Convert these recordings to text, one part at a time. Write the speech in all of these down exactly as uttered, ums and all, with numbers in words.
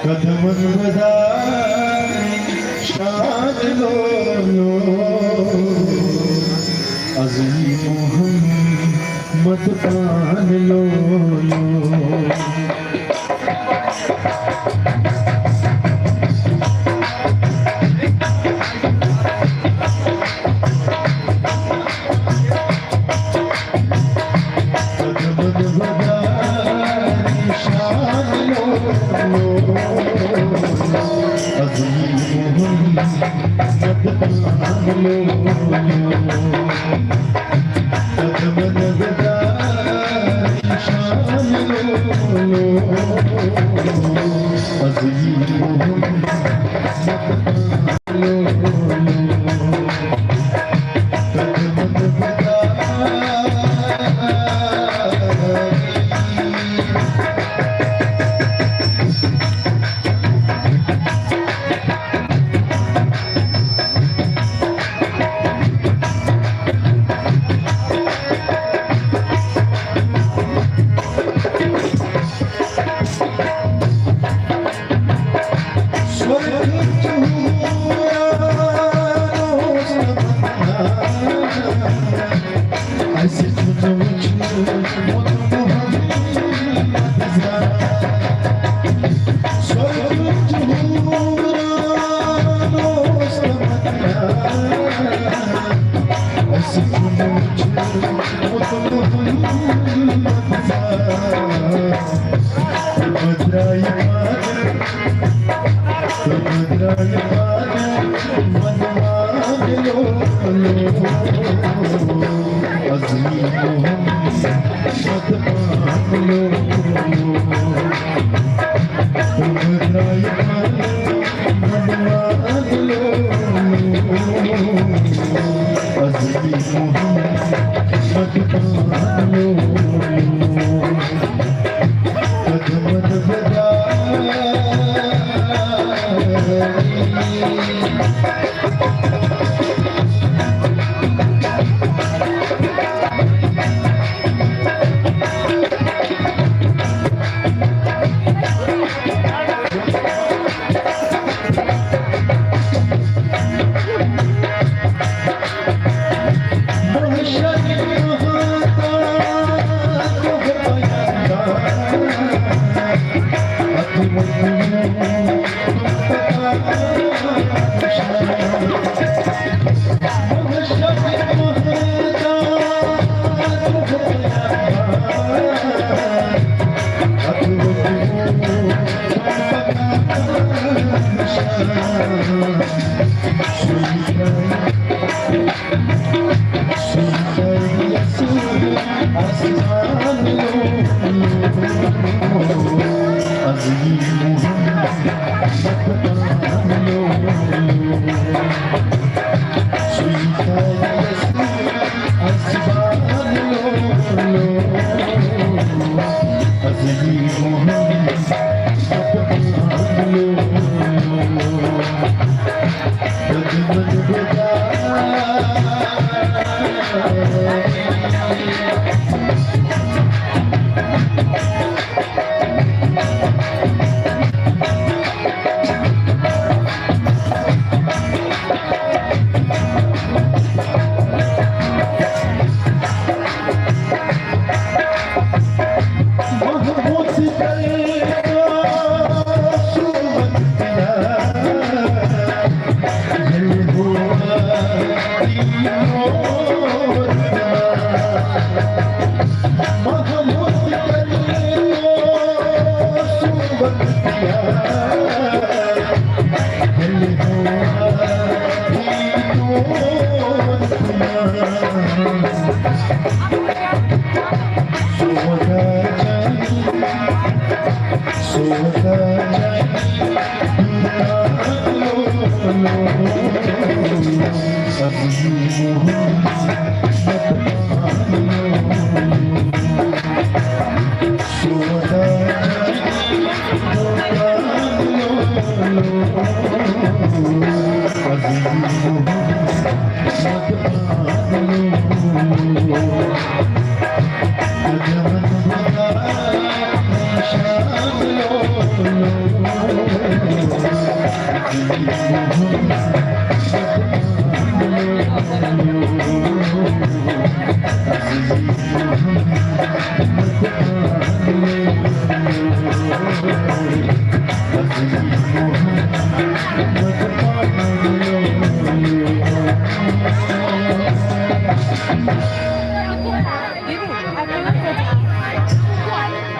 قدمن بدار شان لولو، از محمد پان Lulu.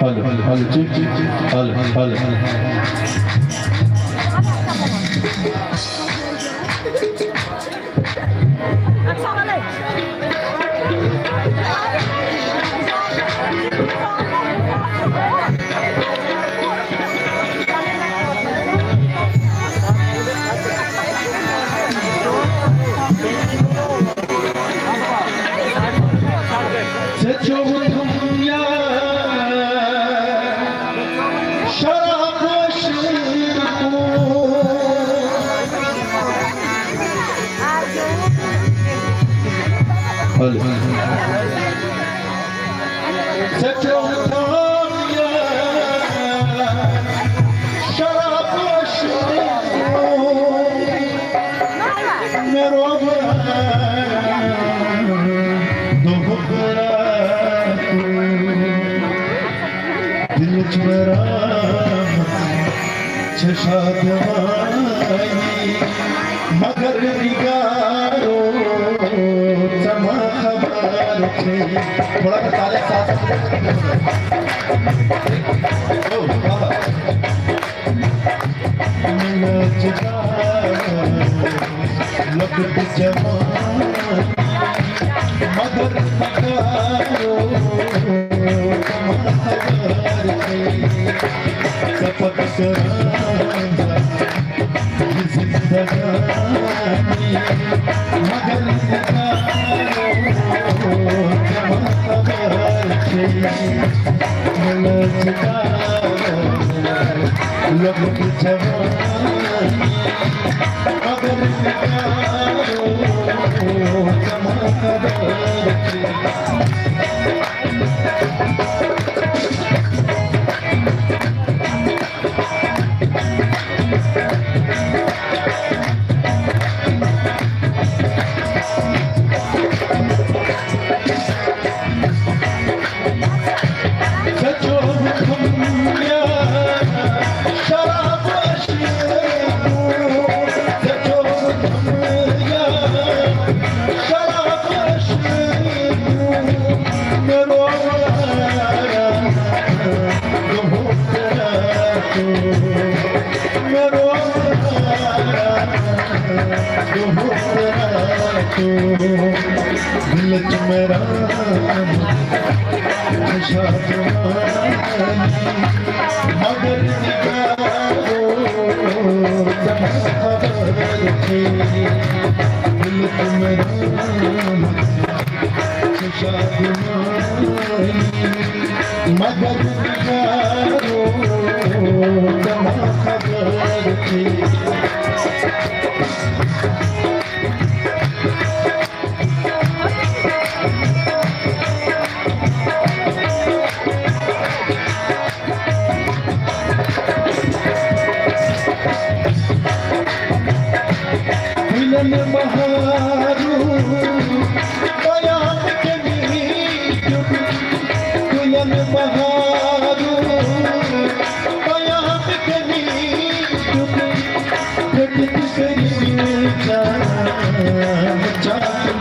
Hello, hello, check, check, check. Hello, hello. ژےٚ چوٚوُتھم یار شراب شیٖرتھ۔ ہیلو۔ ژےٚ چوٚوُتھم یار شراب شیٖرتھ۔ مےٚ روو دۄہُک راتھ۔ دِلٕچ مےٚ رحمت چھےٚ شادمٲنی، مگر نگارو ژےٚ ما خبر چھے۔ تھوڑا سا تالیا ساتھ ساتھ۔ او، بابا۔ لۄکٕٹ جوان، مگر نگارو، خبر چھے، سبق کران زندگانی، مگر نگارو، خبر چھے، لۄکٕٹ جوان، مگر نگارو، خبر چھے۔ دِلٕچ مےٚ رحمت چھےٚ شادمٲنی، مگر نگارو ژےٚ ما خبر چھے۔ دِلٕچ مےٚ رحمت چھےٚ شادمٲنی، مگر نگارو ژےٚ ما خبر چھے۔ کُلٮ۪ن بہارُک پیام کٔمۍ دیُت؟ کُلٮ۪ن بہارُک پیام کٔمۍ دیُت؟ پھٔٹِتھ کٔرِتھ جام جام۔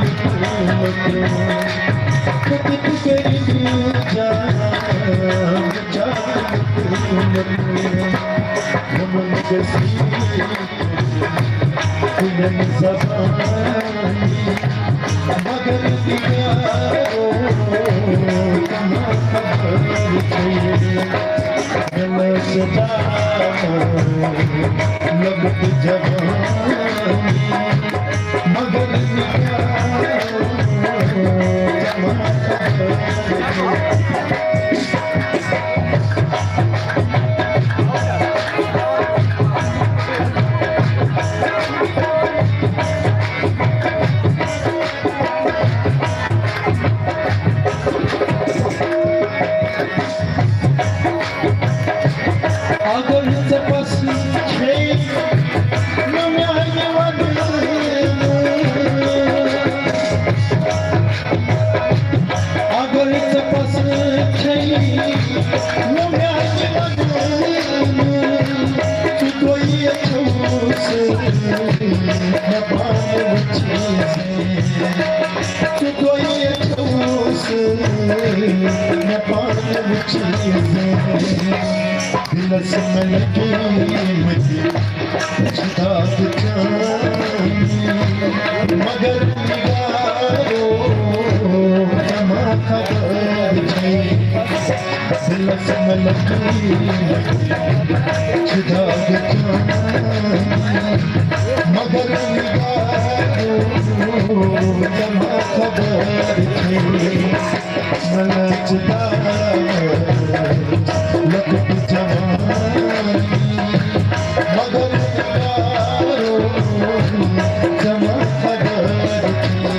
پھٔٹِتھ کٔرِتھ جام جام۔ یِمن گژھِ کُلٮ۪ن زبان، مگر نگارو ما خبر چھے۔ مےٚ لٔج دامن لۄکٕٹ جوانی، مگر نگارو ما خبر چھے۔ اگر ژےٚ پسند چھے، نہ نہ میانہِ وننہٕ ژٕ گوٚیی ژھوٚس مےٚ پانہٕ وٕچھِتھ۔ ژٕ گوٚیی ژھوٚس مےٚ پانہٕ وٕچھِتھ۔ دِلس مےٚ لگیمٕتۍ چھِ داغ چانہِ، مگر نگارو ژےٚ ما خبر چھے۔ دِلس مےٚ لگیمٕتۍ چھِ داغ چانہِ، مگر نگارو ژےٚ ما خبر چھے۔ مےٚ لٔج داغ لۄکٕٹ جوانی، مگر نگارو ژےٚ ما خبر چھے۔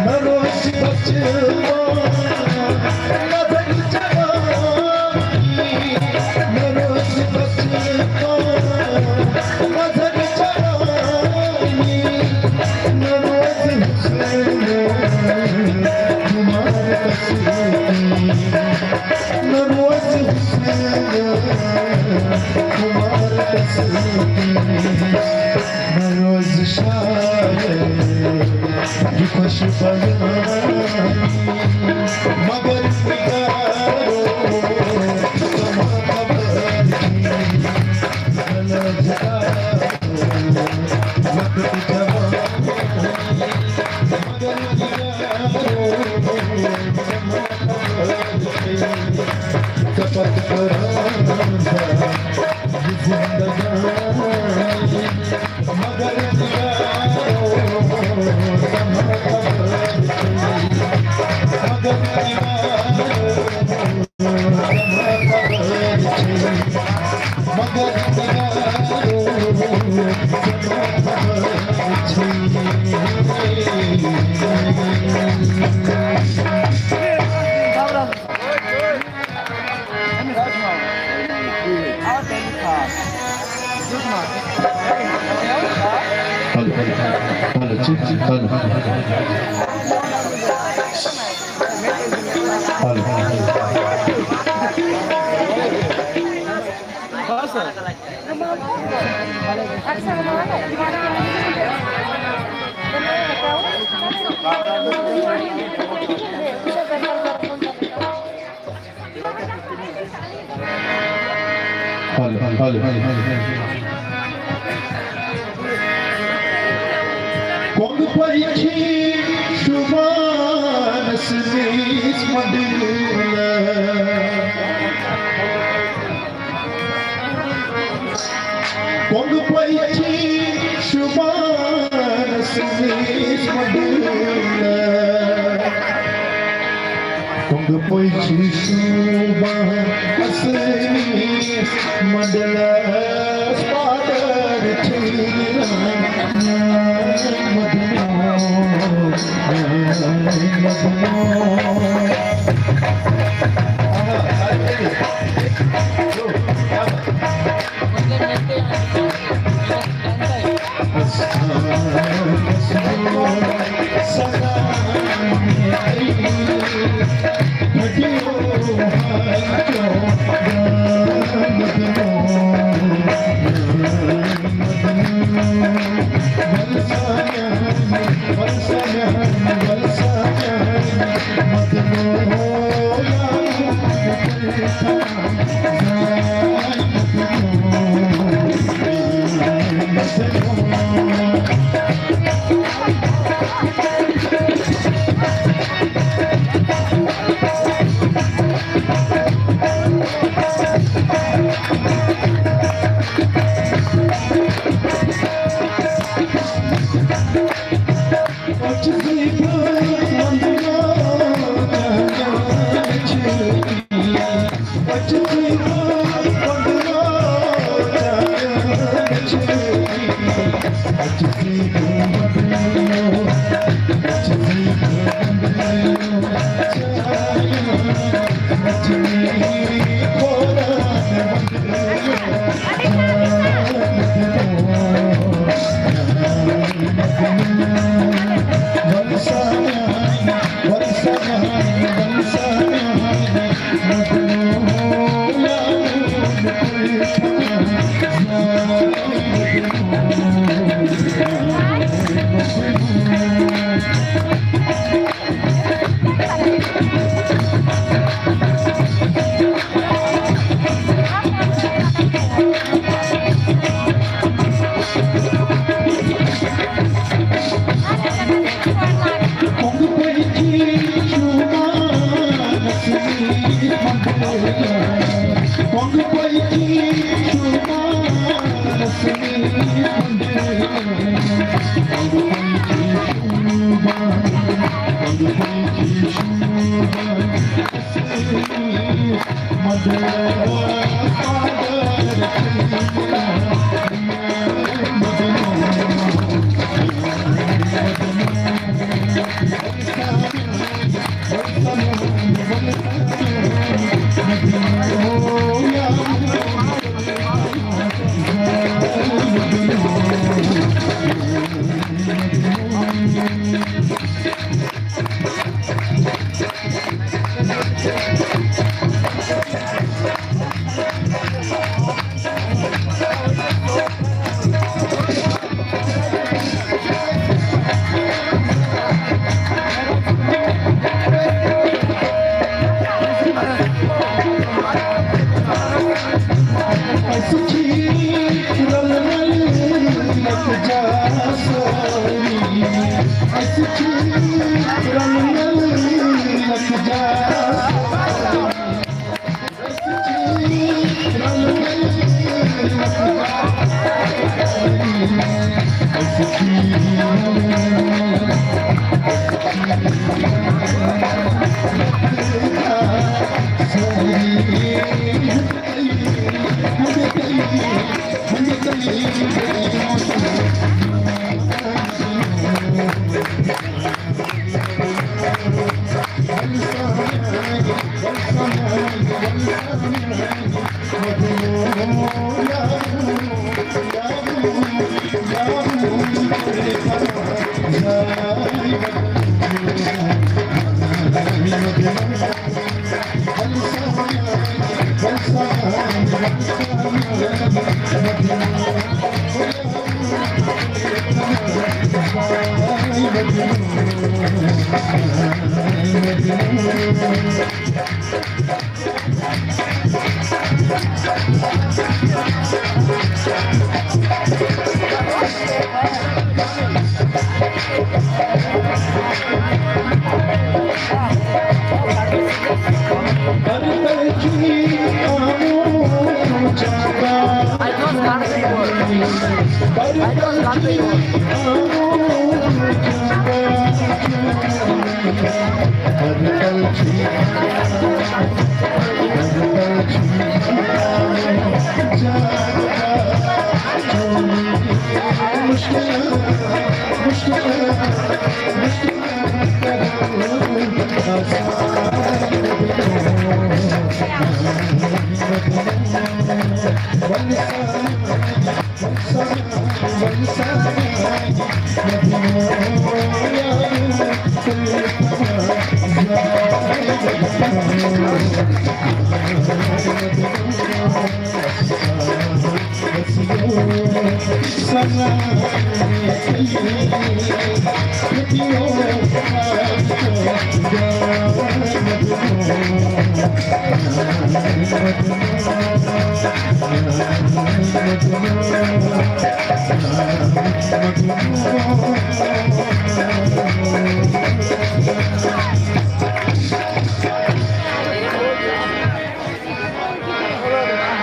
مےٚ روزِ بچپن، مگر جوانی۔ مےٚ روزِ بچپن، مگر جوانی۔ مےٚ روزِ حسن، خمار تسلیم۔ مےٚ روزِ حسن، خمار تسلیم۔ مےٚ روزِ شاید یہِ خۄش بیان، مگر نگارو ژےٚ ما خبر چھے۔ مےٚ لٔج داغ لۄکٕٹ جوانی، مگر نگارو ژےٚ ما خبر چھے۔ ژےٚ پتہٕ کران بہٕ یہِ زندگانی۔ مگر نگارو ژےٚ ما خبر چھے، مگر نگارو ژےٚ ما خبر چھے، مگر نگارو ژےٚ ما خبر چھے۔ Hello, hello, hello, check, check, hello. Hello. Hello, hello. کۄنٛگہٕ پٔتۍ چھِ شُمانس نِش مۄنٛڈلہٕ۔ کۄنٛگہٕ پٔتۍ چھِ شُمانس نِش مۄنٛڈلہٕ۔ کۄنٛگہٕ پٔتۍ چھِ شوٗبان اَصلی مۄنٛڈلَس پاڈر چھِ میٛٲنۍ مجنوٗن، میٛٲنۍ مجنوٗن۔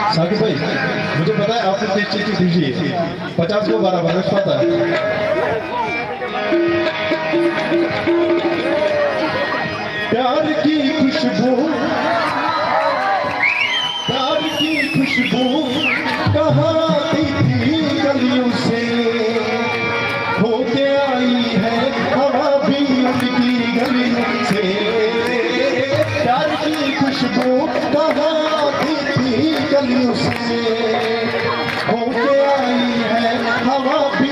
साकिब भाई, मुझे पता है आप लोग किस चीज की बिजी है। पचास को बारह बार पता है। प्यार की खुशबू, प्यार की खुशबू कहाँ आती थी गलियों से, होके आई है हवा भी उनकी गलियों से। प्यार की खुशबू कहाँ आती थी गलियों से, होके आई है हवा भी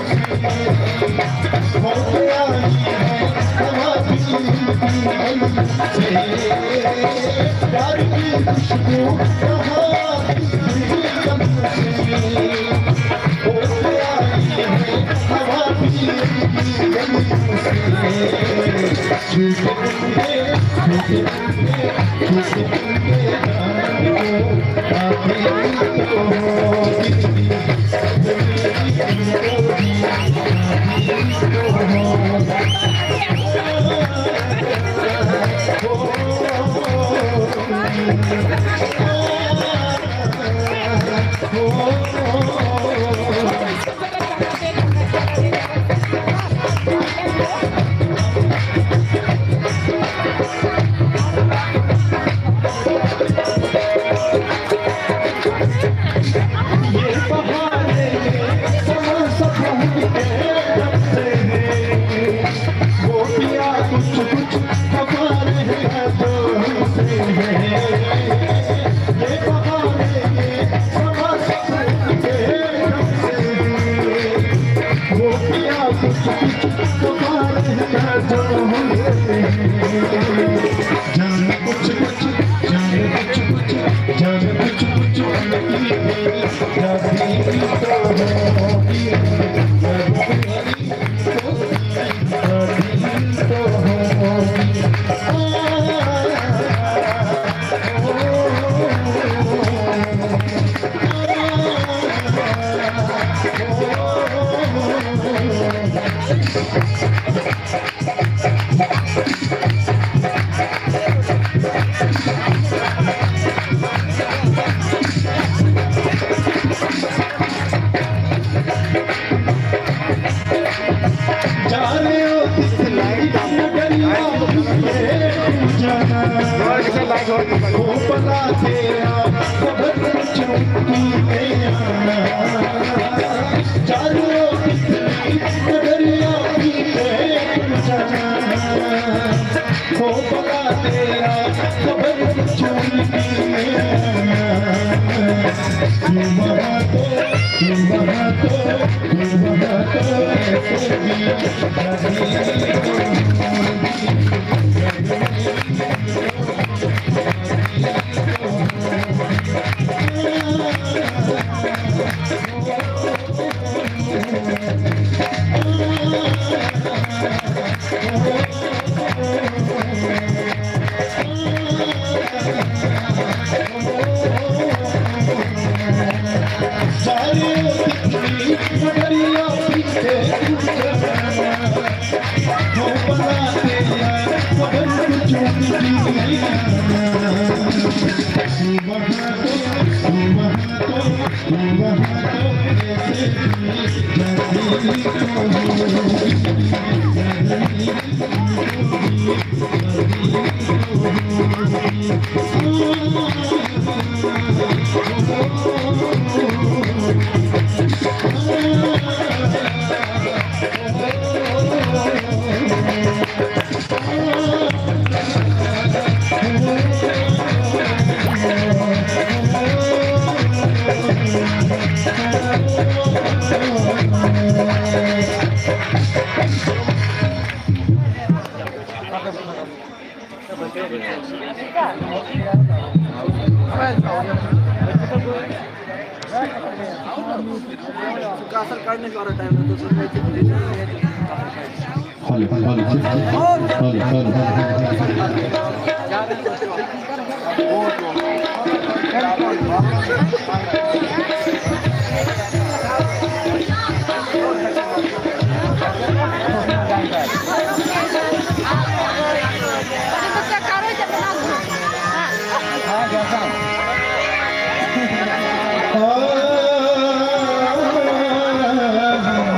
Hello, hello, hello,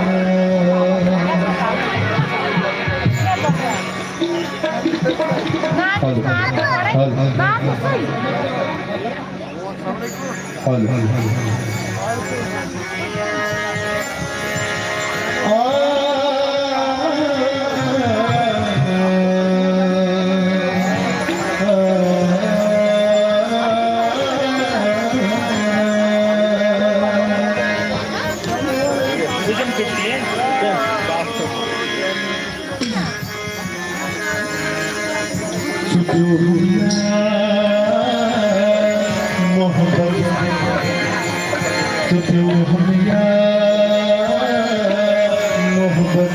hello. Hello. Hello. Hello. ژٕ پیوٚوُم یار محبت، ژٕ پیوٚوُم یار محبت،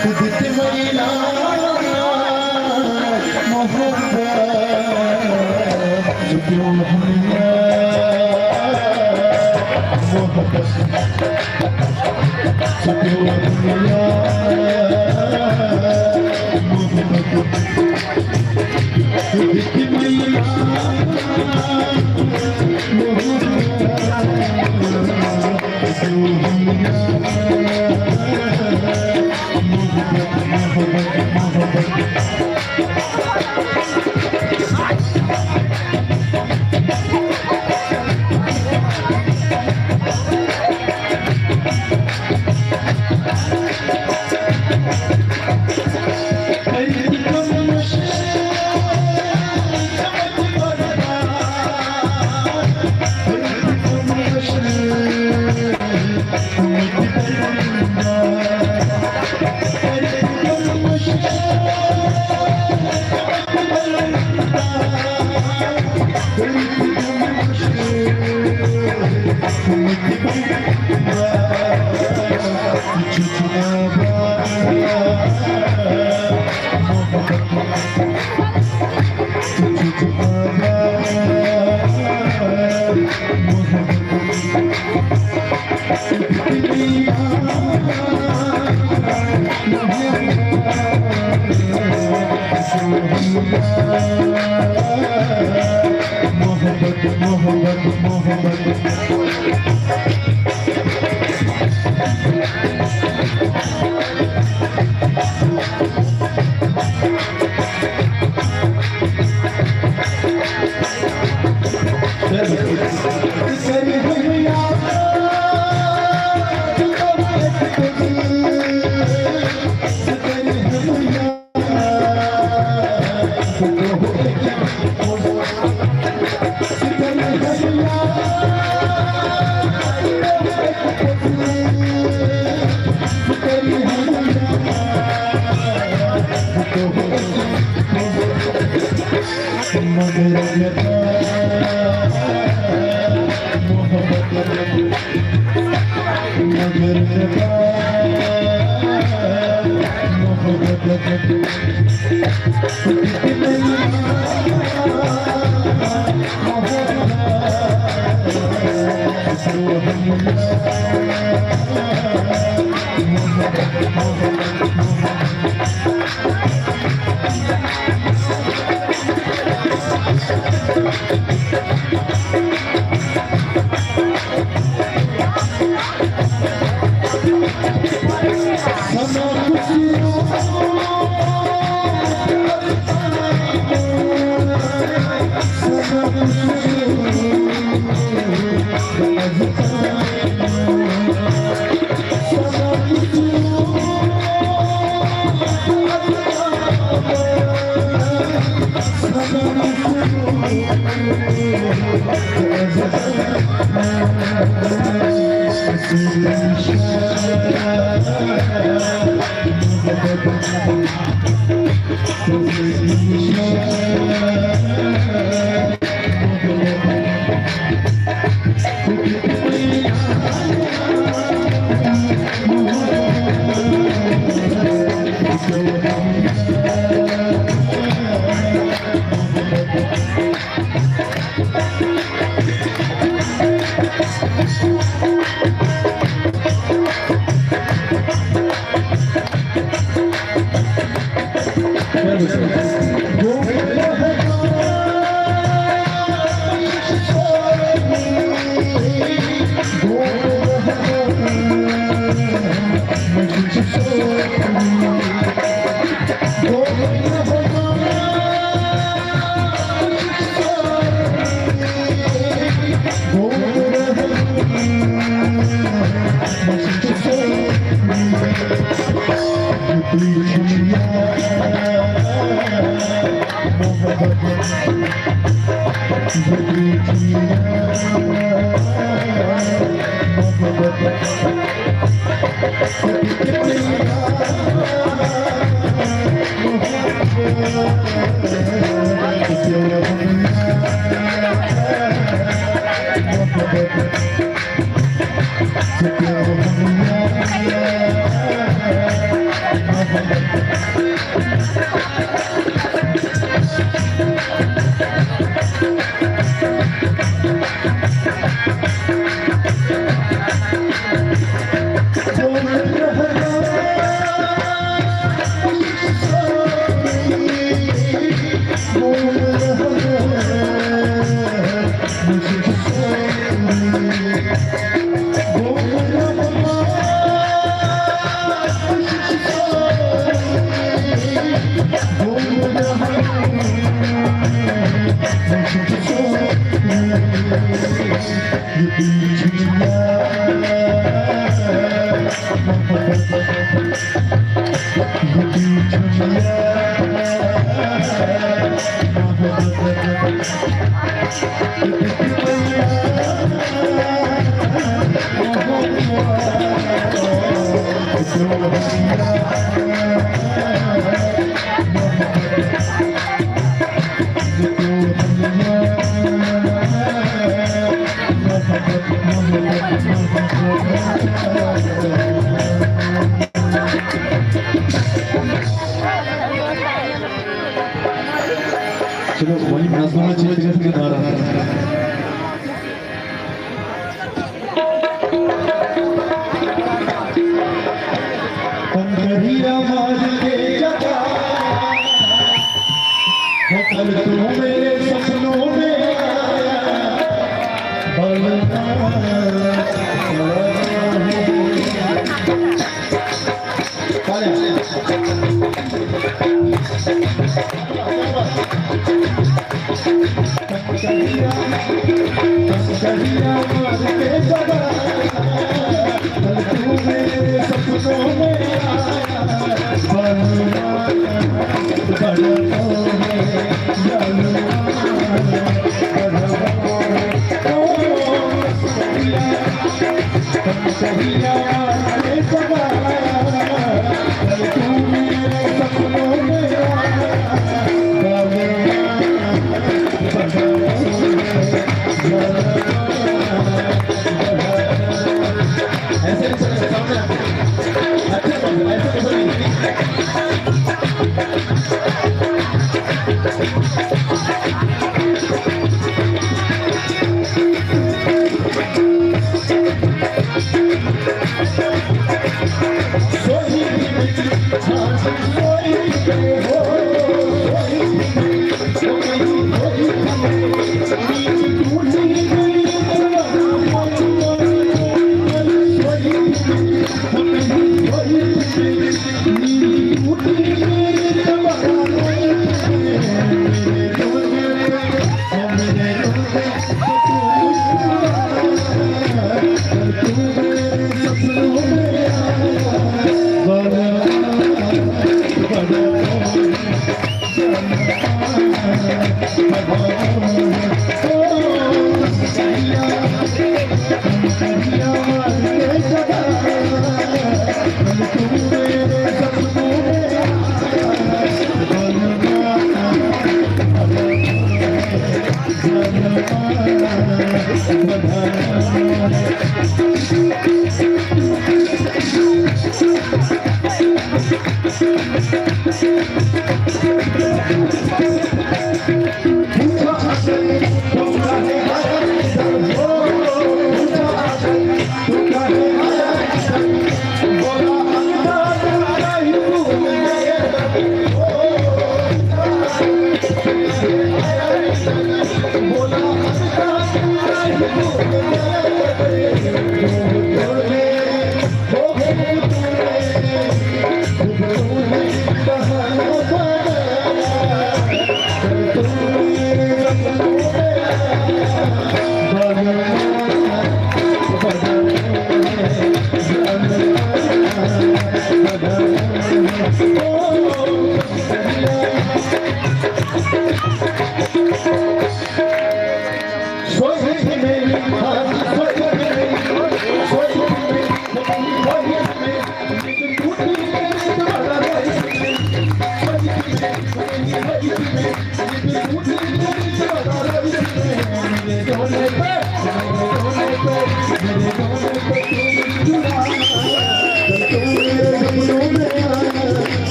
ژٕ دِتہِ مےٚ یار محبت، ژٕ پیوٚوُم یار محبت۔ چلو، وۄنۍ نظمہٕ منٛز چھِ أسۍ گژھان دارا۔ پنجریا مار کے جگہ، وہ کل تو میرے سپنوں میں آیا، بلکہ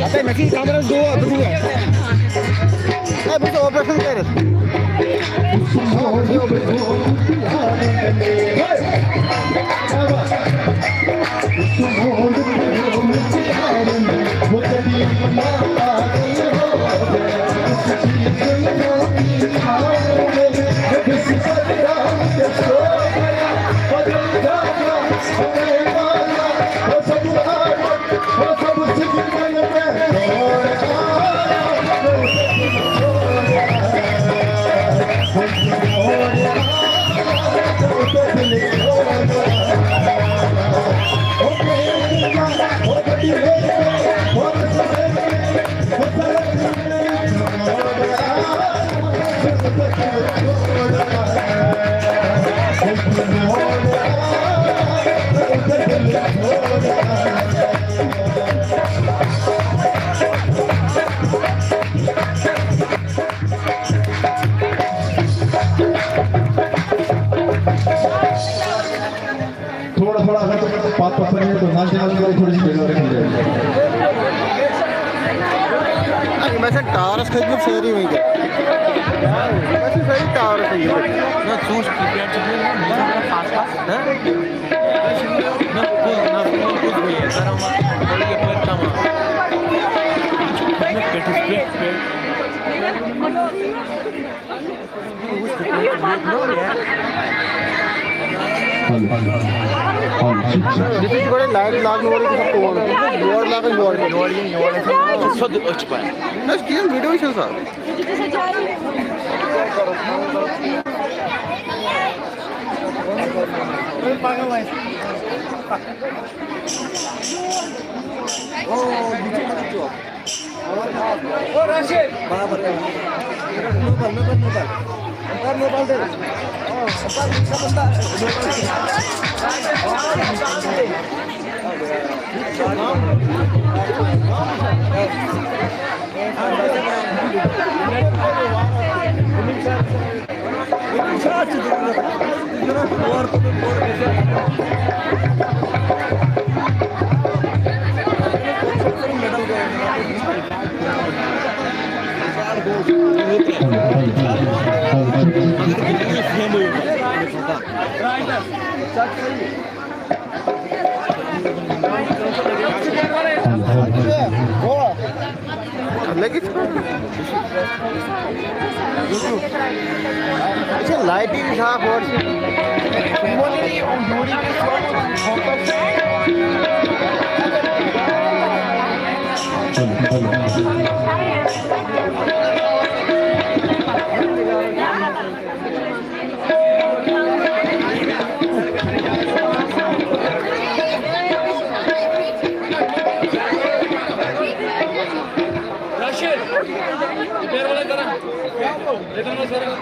اَتے مےٚ چھُ یہِ کَمرَس دود، دود۔ ہے، بہٕ چھُس operation کٔرِتھ۔ تھوڑا تھوڑا اگر پتھ پتھ پتھ تو ناچ ناچ کرو، تھوڑی سی بیدار رکھیں گے۔ اَتھ مےٚ چھَنہٕ ٹاورَس کھٔتمٕتۍ سٲری وٕنکٮ۪ن۔ مےٚ چھِ سٲری ٹاورَس کھٔتمٕتۍ۔ نہ، ژوٗنٛٹھۍ پٮ۪ٹھ چھِ بیٚیہِ نہ، نہ، پَتھ پَتھ، نہ؟ نہ، کُس، نہ، کُس گوٚو یہِ؟ گرم وَتھ، یَپٲرۍ تَمام۔ یہِ چھُ کھوٚتمُت پٮ۪ٹھِس پٮ۪ٹھ، پٮ۪ٹھ۔ یہِ چھُ گۄڈَے لایٹ لاگنہٕ وَرٲے گژھان پوٗرٕ۔ یور لاگان یورٕ۔ یورٕ یِن، یورٕ یِن۔ سیوٚد أچھ پَتہٕ۔ نہ، أسۍ کِہیٖنۍ، ویٖڈیو چھُ آسان۔ لٔگِتھ۔ یہِ چھِ لایٹہِ ہِش اَکھ اورٕ چھِ۔ راشد، بیرٕ وَلَے کران۔ ییٚتٮ۪ن وَلَے کران۔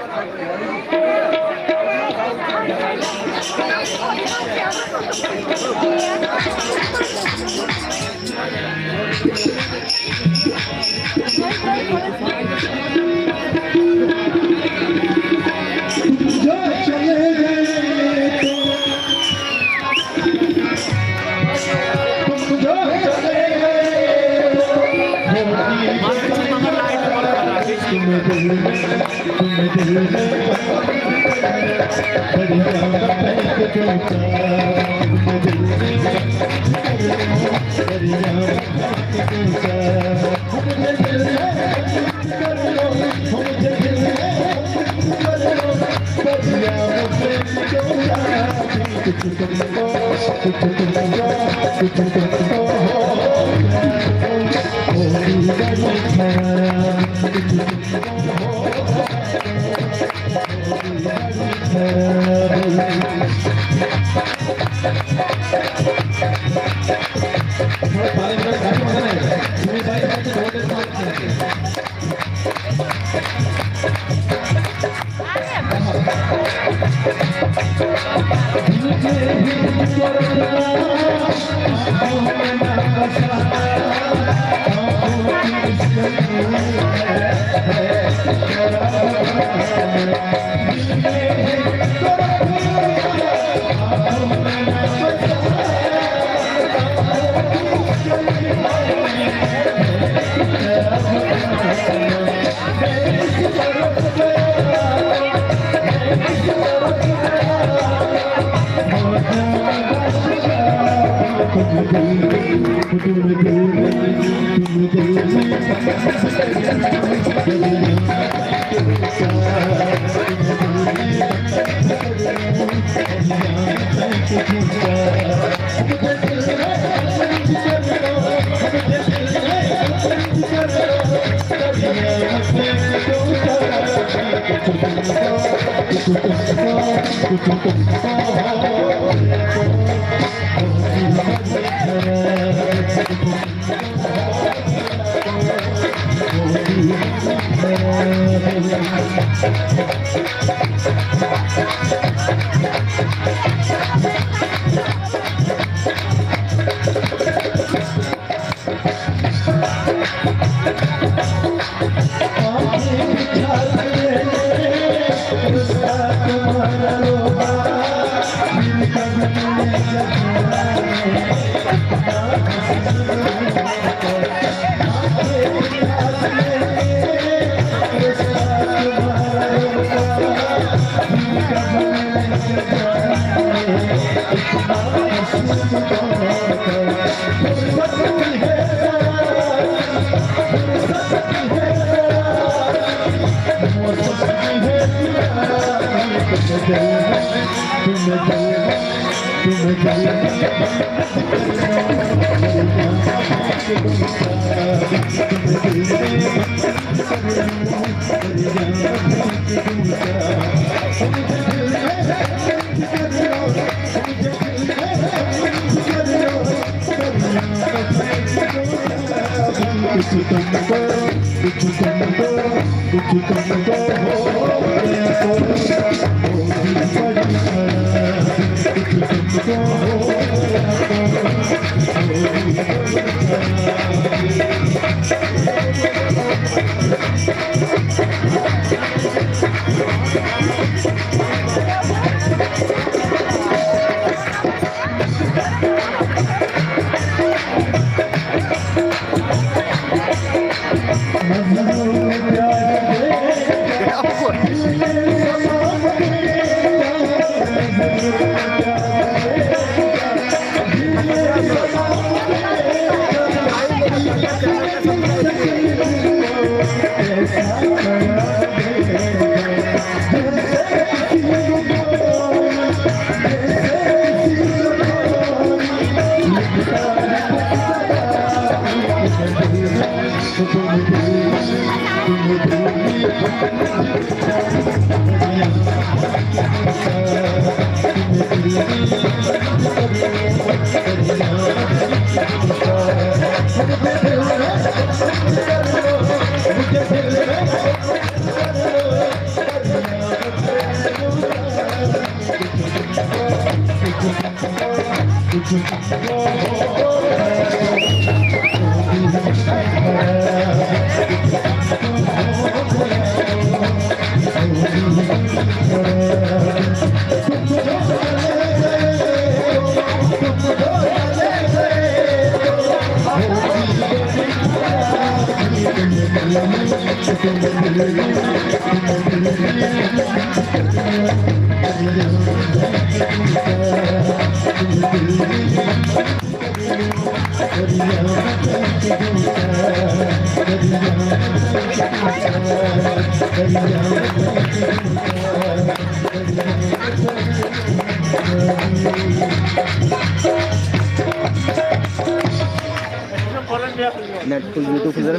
نیٹ کھول، YouTube کھول ذرا۔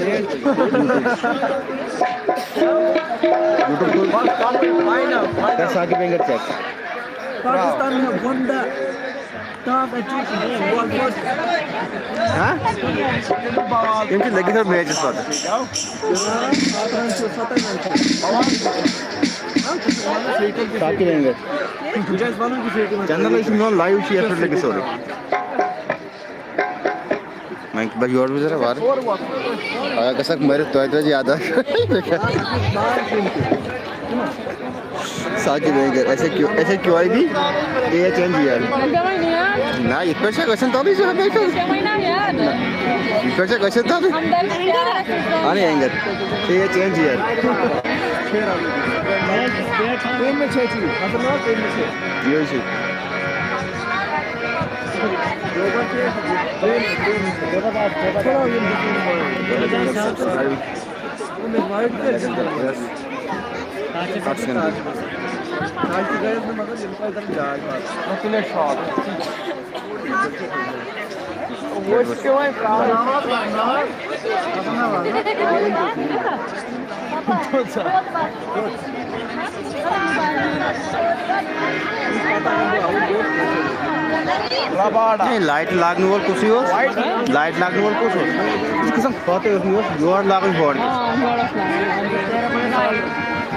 YouTube کھول۔ کر ثاقب اینگر چیک۔ پاکستان میں بندہ ٹاپ اچیو۔ ہاں؟ یِم چھِ لٔگِتھ حظ میچَس پَتہٕ۔ ثاقب اینگر۔ چینل ہے چھُ میون، لایِو چھُ یَتھ پٮ۪ٹھ لٔگِتھ سورُے۔ وۄنۍ بَس یورٕ وٕچھ ذرا وارٕ۔ اَگر گژھکھ مٔرِتھ، توتہِ روزِ یاداشت۔ ثاقب اینگر، ایسے کیوں، ایسے کیوں آئی بھی؟ A H N G R. نہ، یِتھ پٲٹھۍ چھا گژھان تَلٕے چھُ ہمیشہِ۔ یِتھ پٲٹھۍ چھا گژھان تَلٕے؟ اَہَن anger. A H N G R. یہِ حظ چھُ۔ ہے، لایٹ لاگنہٕ وول کُسٕے اوس؟ لایٹ لاگنہٕ وول کُس اوس؟ یہِ چھُ گژھان پتہٕ اوس، یہِ اوس یورٕ لاگُن ہورٕ۔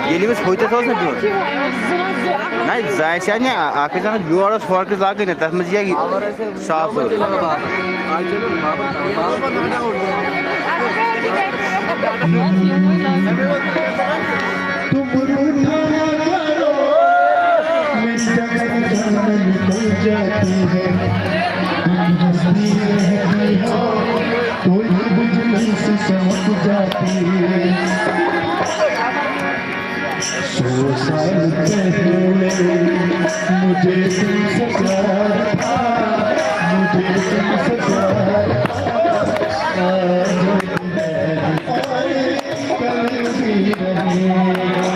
ییٚلہِ أمِس ہُتٮ۪تھ اوس نہ دیُن۔ نہ، زٕ آسہِ ہا نہ، اکھ ٲسۍ اَنان یورٕ اوس ہورٕ کِس لاگٕنۍ نہ، تَتھ منٛز یہِ ہا یہِ صاف سورُے۔ تم روٹھا کرو، میں جگہ جان نکل جاتی ہے۔ تم ہنستی رہتی ہو، کوئی بجلی سے چمک جاتی ہے۔ سو سال پہلے مجھے تم سے پیار تھا، مجھے تم سے پیار تھا۔ آج بھی ہے، کل بھی رہے گا۔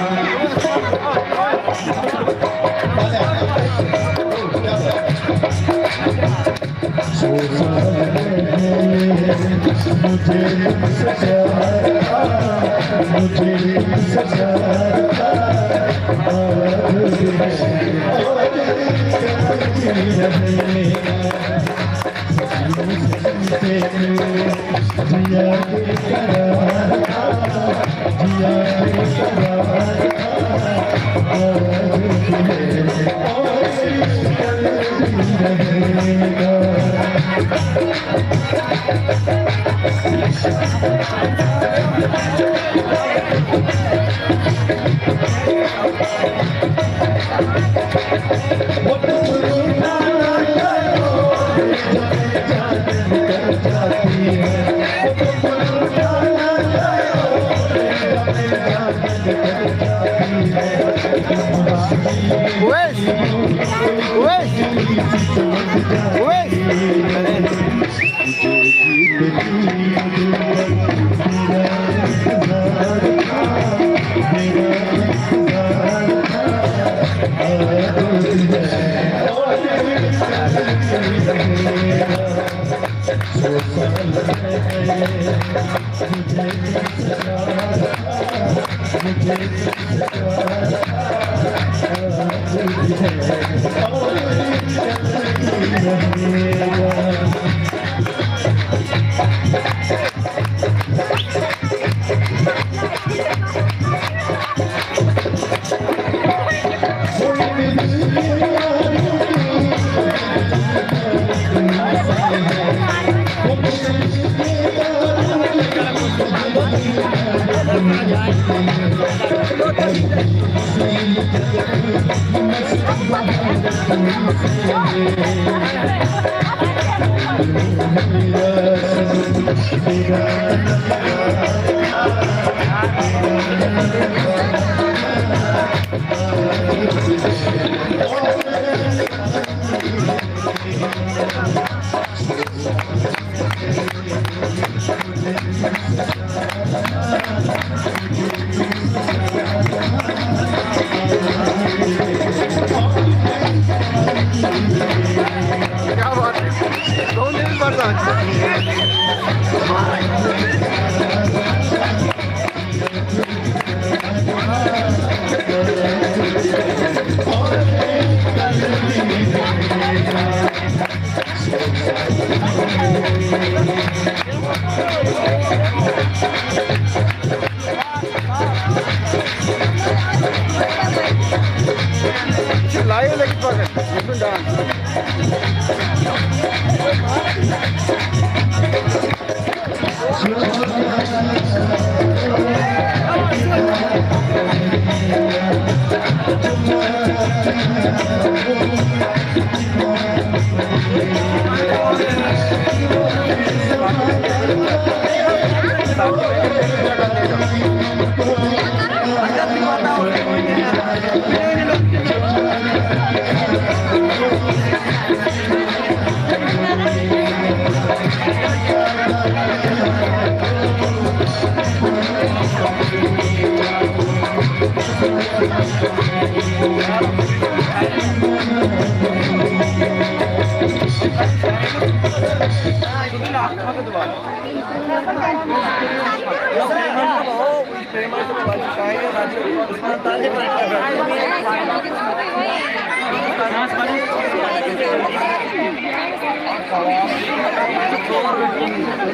Uwais! Uwais! Uwais! क्या बात है, दोन दिवस पडतात. Live lagi pakai, itu dance.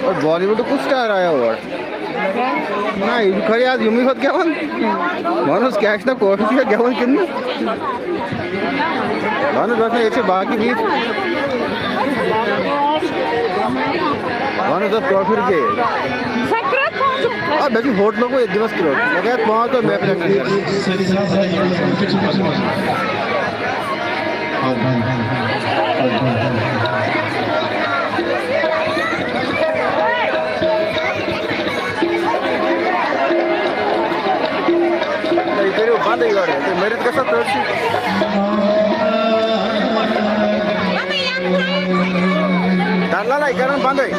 اور بالی ووڈ کُس star آیا اور؟ نہ، یہِ چھُ خٲلی آز یِمنٕے ہوت گٮ۪وان۔ وَن حظ، کیٛاہ چھُ نہ کٲفی چھُ گٮ۪وان کِنہٕ نہٕ؟ وَن حظ، بس ییٚتہِ چھِ باقٕے بِہِتھ۔ وَن حظ، دَپ کٲفی گٔے۔ آ، مےٚ چھُ ہوٹلُک وۄنۍ ییٚتہِ دِوان کرٛوٹ۔ مےٚ گٔے پانٛژھ دۄہ محفل attend کران۔ تُہۍ کٔرِو بنٛدٕے یورٕ، تُہۍ مٔرِتھ گژھو تٔتھۍ سۭتۍ۔ دَلالَے کَران بنٛدٕے۔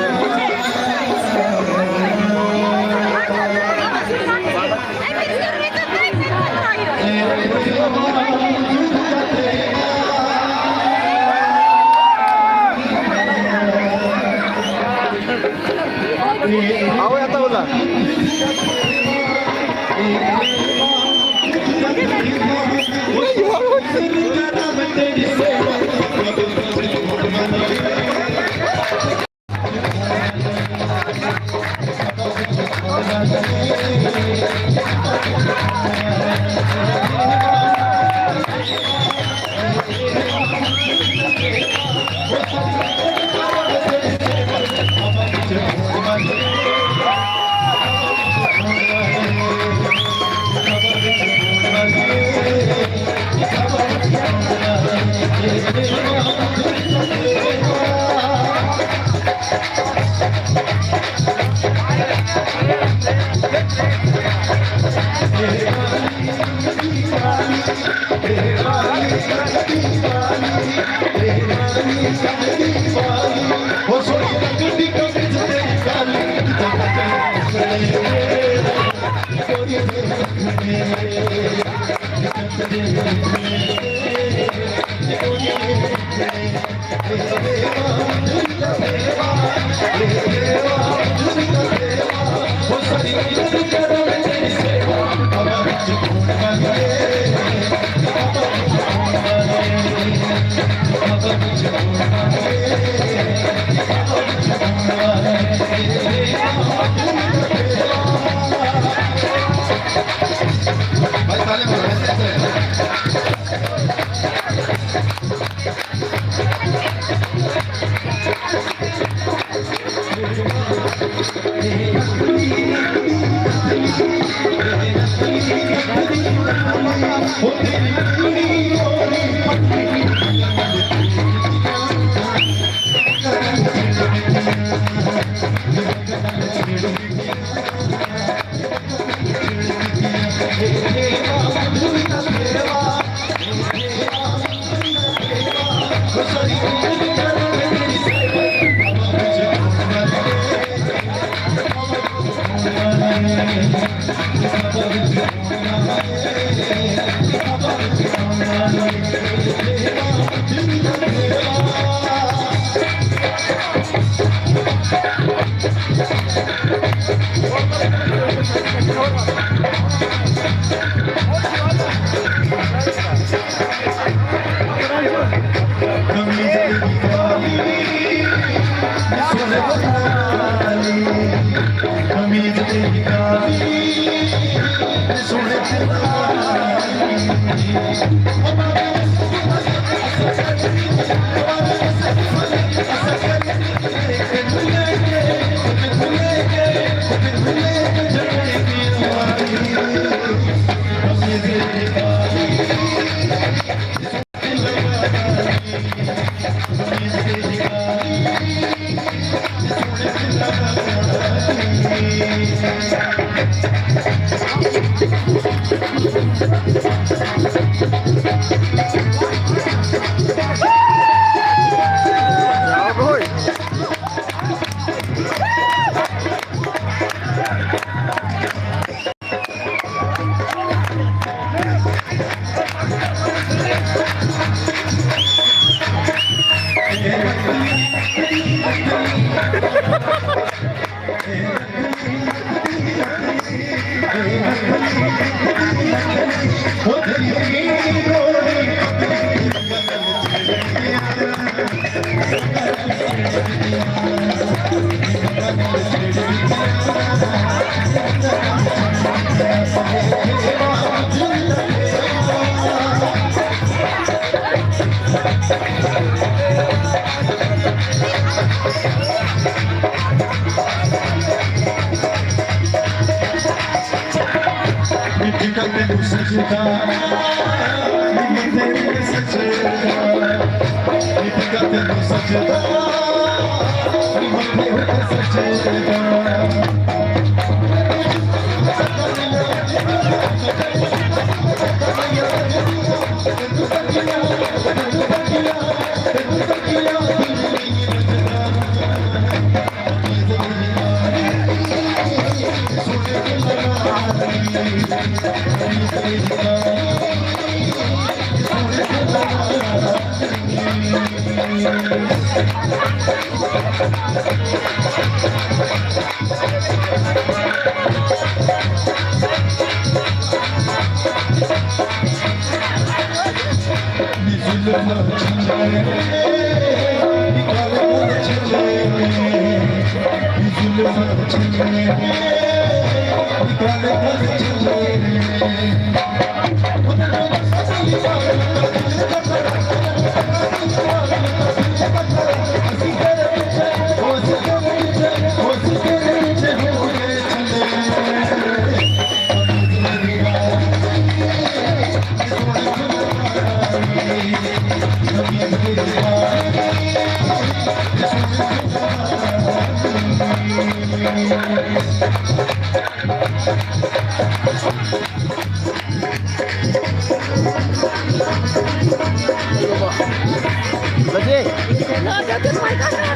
بچے،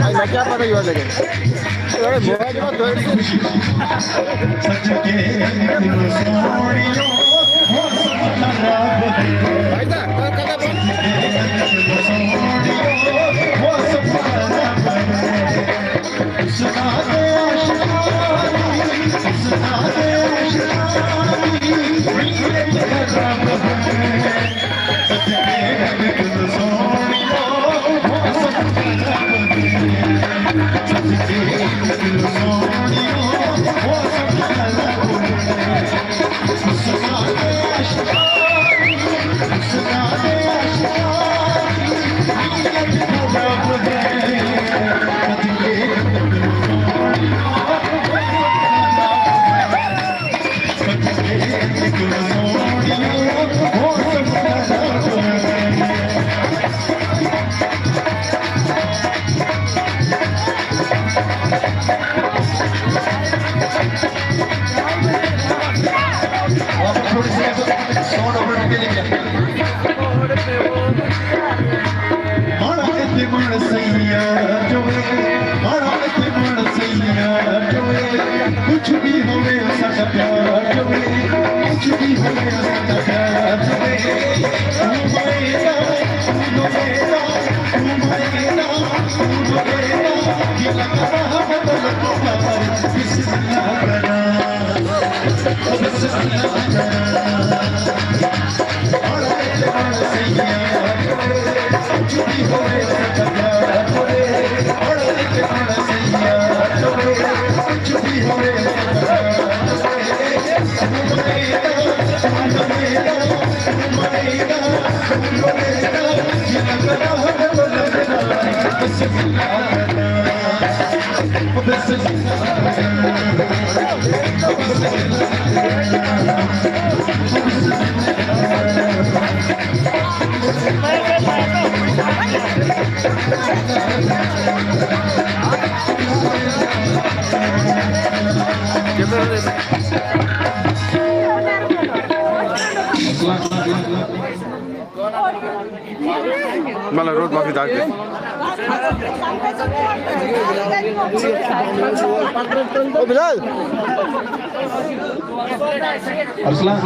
میں کیا پتہ یور لگے؟ اے، موبائل میں دو کچھ بھی ہوئے، سدا پیار ہوئے، کچھ بھی ہوئے، سدا پیار ہوئے۔ مطلب روڈ معافی داخل۔ او بلال۔ ارسلان۔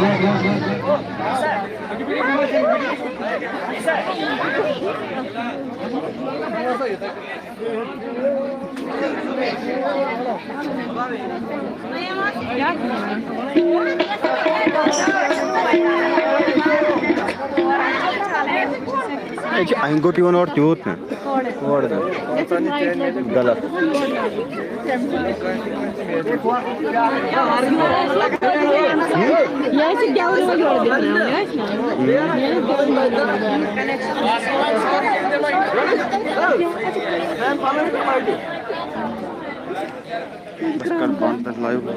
یہِ چھُ انگوٗٹھ یِوان اورٕ تیوٗت نہٕ۔ اورٕ نہٕ۔ غلط۔ یہِ آسہِ گٮ۪ورٕ وۄنۍ یورٕ دِوان، یہِ آسہِ نا؟ یہِ آسہِ گٮ۪ورٕ وۄنۍ دِوان۔ بہٕ کَرٕ بنٛد تَتھ live۔